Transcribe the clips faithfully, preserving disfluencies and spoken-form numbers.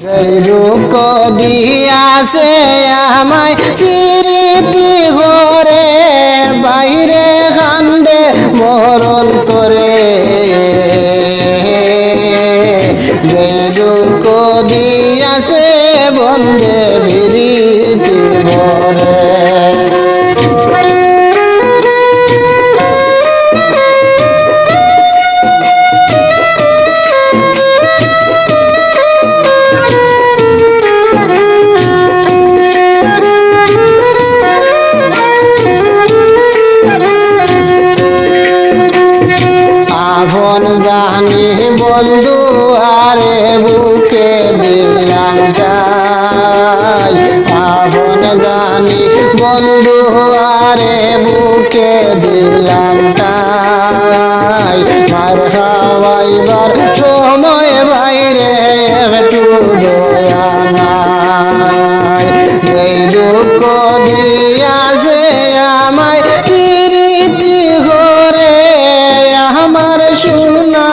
দুঃখ দিয়াছে আমায় পিরিতি করে, ভাইরে কান্দে মরণ তরে। যে দুঃখ দিয়াছে বন্দে পিরিতি করে। আপন জানি বন্ধু আরে বুকে দিলাম ঠাই। আপন জানি বন্ধু আরে বুকে দিলাম ঠাই। মার খাওয়াইবার সময় ভাইরে একটু দয়া নাই। এই দুঃখ দিয়াছে আমায় পিরিতি করে আমার সোনা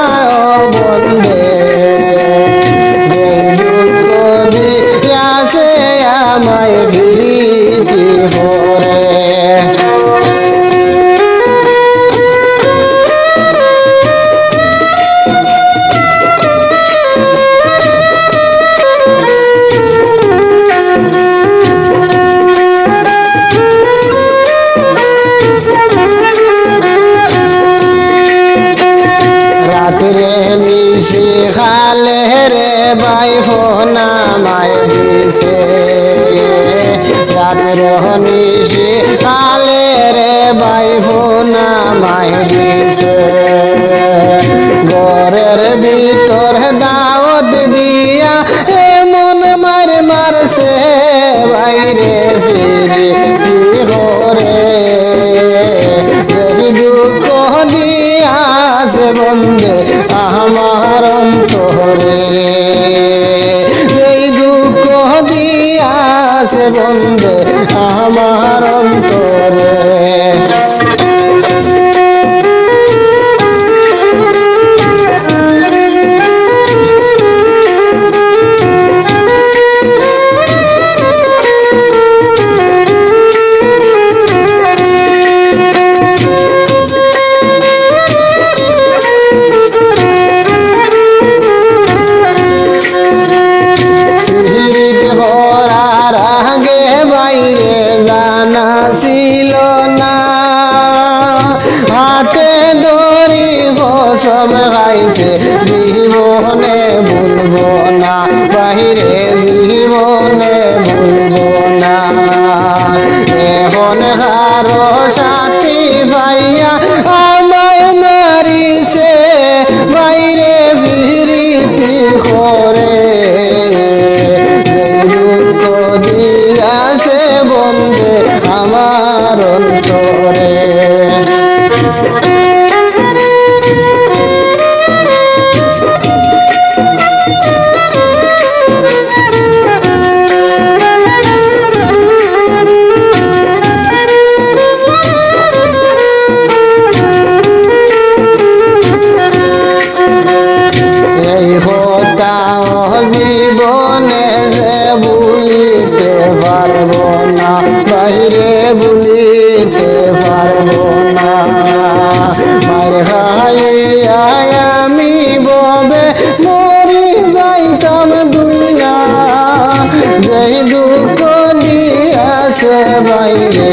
বন্দে। এই দুঃখ দিয়াছে আমায় পিরিতি করে। রাত্রে নিশি কালে রে ভাই ফোন আমায় দিছে। রাত্রে নিশি কালে রে ভাই ফোন আমায় দিছে। ঘরের ভিতর দাওয়াত দিয়া এমন মার মারছে ভাইরে পিরিতি করে। এই দুঃখ দিয়াছে বন্দে আমার অন্তরে। এই দুঃখ দিয়াছে বন্দে আমার অন্তরে। পিরিতি করার আগে ভাইরে জানা ছিল না, হাতে ধরি কসম খাইছে জীবনে ভুলবো না, ভাইরে জীবনে ভুলবো না। এখন কারো সাথী পাইয়া আমায় মারিছে, ভাইরে পিরিতি করে। এই দুঃখ দিয়াছে বন্দে আমার অন্তরে। এই কথা জীবনে যে ভুলিতে পারবো না, ভাইরে ভুলিতে পারবো না। মার খাইয়া আমি ববে মরি যাইতাম দুই না, যেই দুঃখ দিয়াছে ভাইরে